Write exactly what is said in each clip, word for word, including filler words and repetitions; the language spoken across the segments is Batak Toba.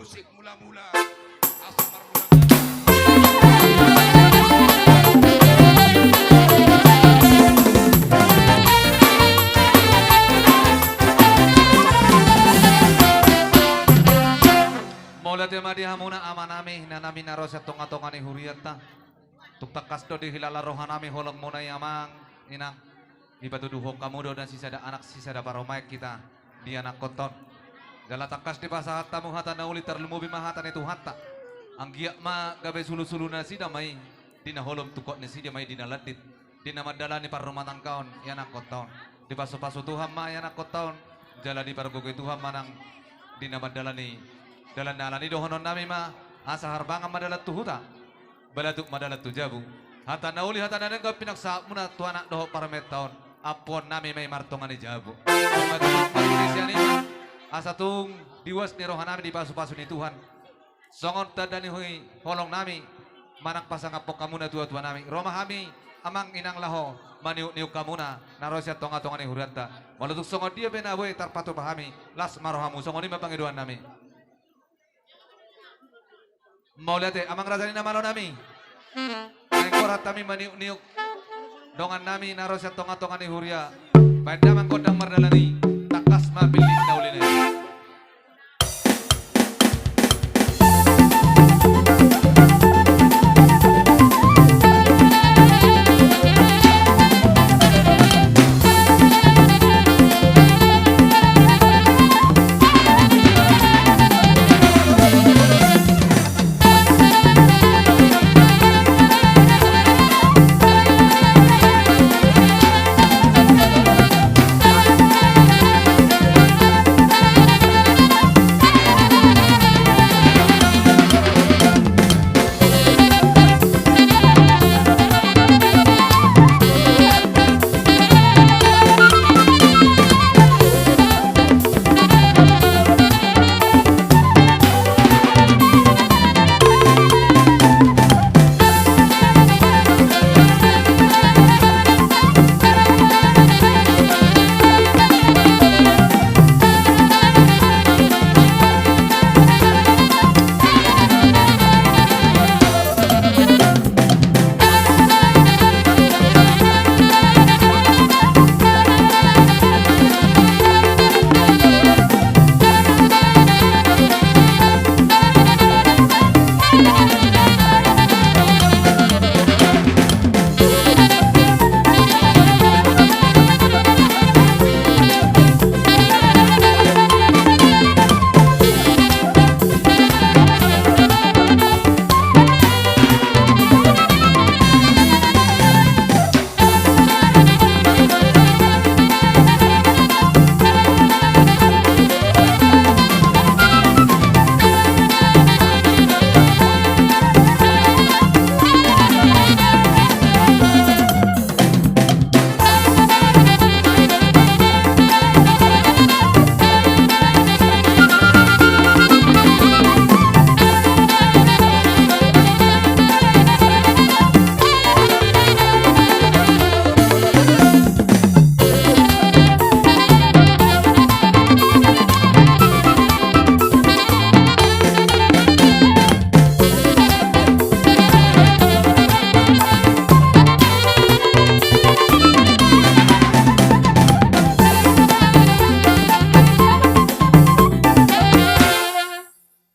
Musik mula-mula, asa marmula-mula. Mauliate ma di hamuna amanami, inanami na ro sian tonga-tonga ni hurianta. Tung tangkas do dihilala rohanami holongmuna i amang, inang. Dipatuduhon hamu do na sisada anak sisada parumaen hita di anakhonta on. Jala tangkas dipasahat hamu hata na uli, tarlumobi ma hata ni Tuhanta. Anggiat ma gabe sulu-sulu nasida ma i di na holom, tungkot nasida ma i di na landit, di na mandalani parrumatanggaon i anakhonta on. Dipasu-pasu Tuhan ma i anakhonta on, jala dipargogoi Tuhan ma nang di na mandalani dalan na alani. Dohononnami ma, asa harbangan ma dalan tu huta, balatuk ma dalan tu jabu. Hata na uli hata na denggan pinangsahatmuna tu anak dohot parumaenta on, ampuonnami ma i martonga ni jabu. Ima tutu marhite sian i ma, asa tung di uas ni rohanami dipasu-pasu ni Tuhan. Songon tanda ni holongnami manang pasangaphon hamu na tua-tuanami, ro ma hami amang inang laho maniuk-niuk hamuna na ro sian tonga-tonga ni hurianta. Molo tung songon dia pe na boi tarpatupa hami, las ma rohamu, songon i ma pangidoannami. Mauliate amang raja ni na malonami. Naeng horas hami maniuk-niuk dongannami na ro sian tonga-tonga ni huria. Baen damang gondang mardalan i, tangkas ma pillit na uli na i.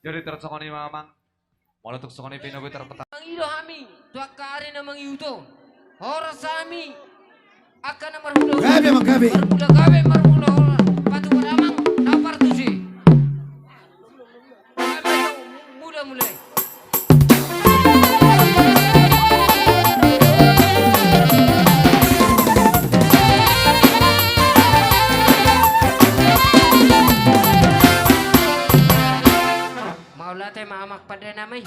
Jadi, terus songon i ma amang. Molo tung songon i pe na boi tarpatupa. Mangido hami tu angka ari na mangihut on. Horas hami angka na marhulahula. Gabe ma gabe. Marhula gabe, marhulahula. Patupa damang na partusi. Gabe mula-mula i. Mauliate ma amang pande nami.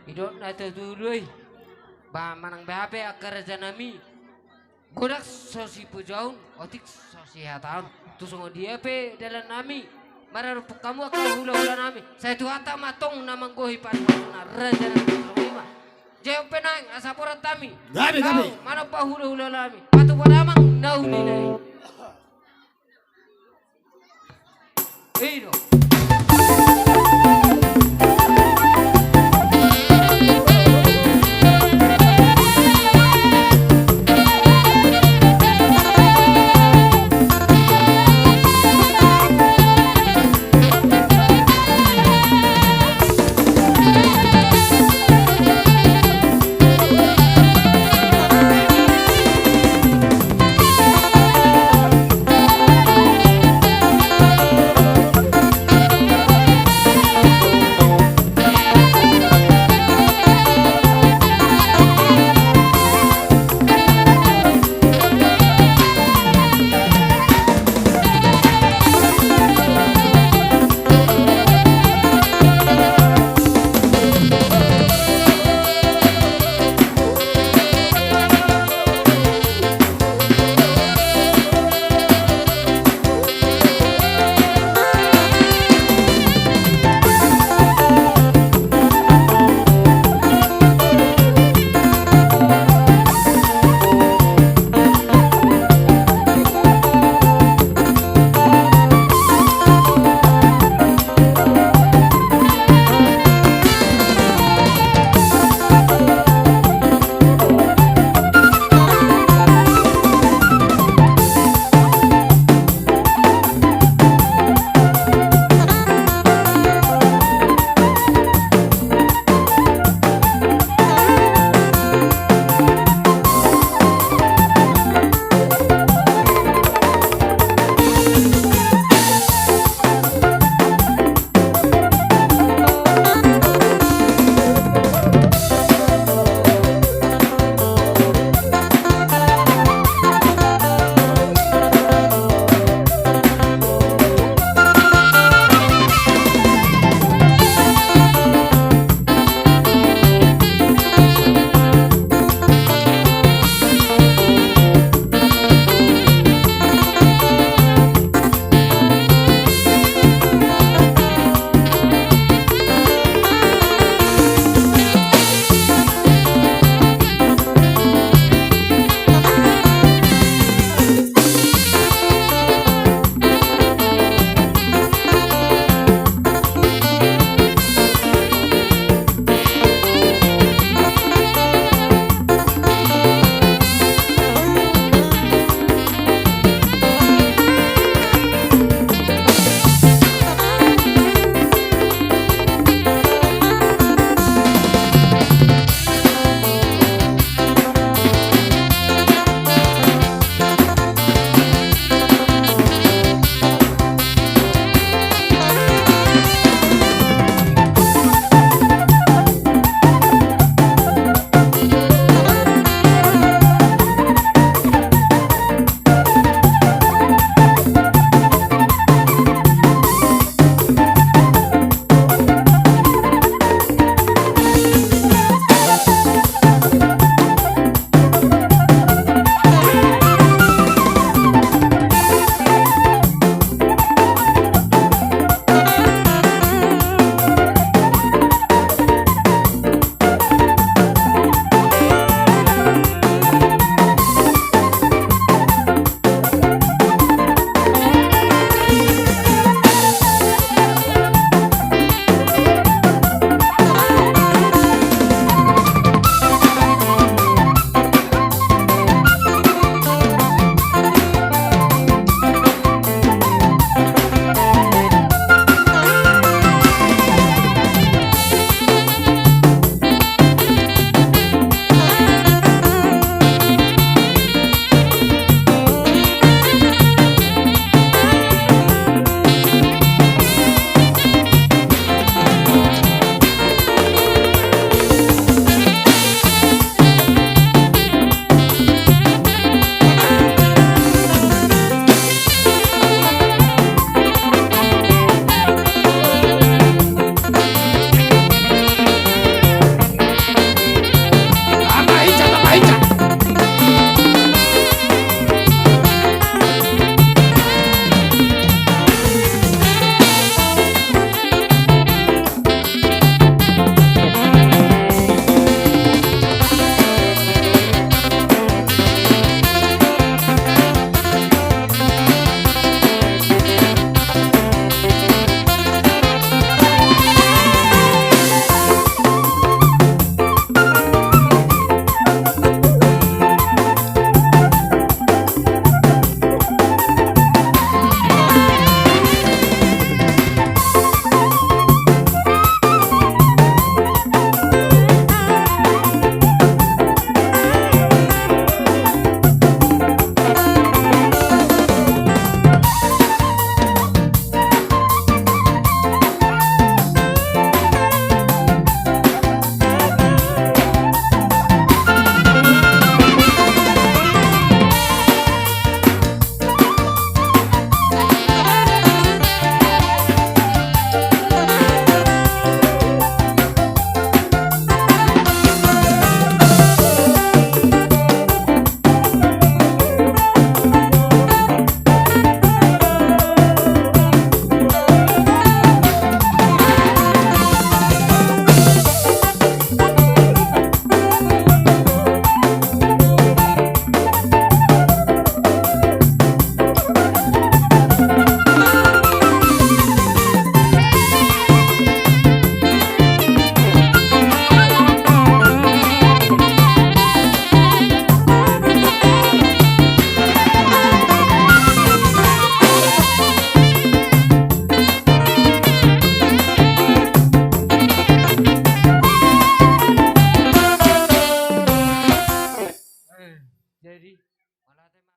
Didok na tutu do i. Ba manang beha pe angka raja nami, godang so sipujaon, otik so sihataon. Tung songon dia pe dalan nami, maradophon hamu angka hula-hula nami, sai Tuhanta ma tong na manggohi pasu-pasuna raja nami. Songon i ma. Jempek nang asa borat hami. Gabe, gabe. Laho manomba hula-hula nami. Patupa damang na uli na i. I do.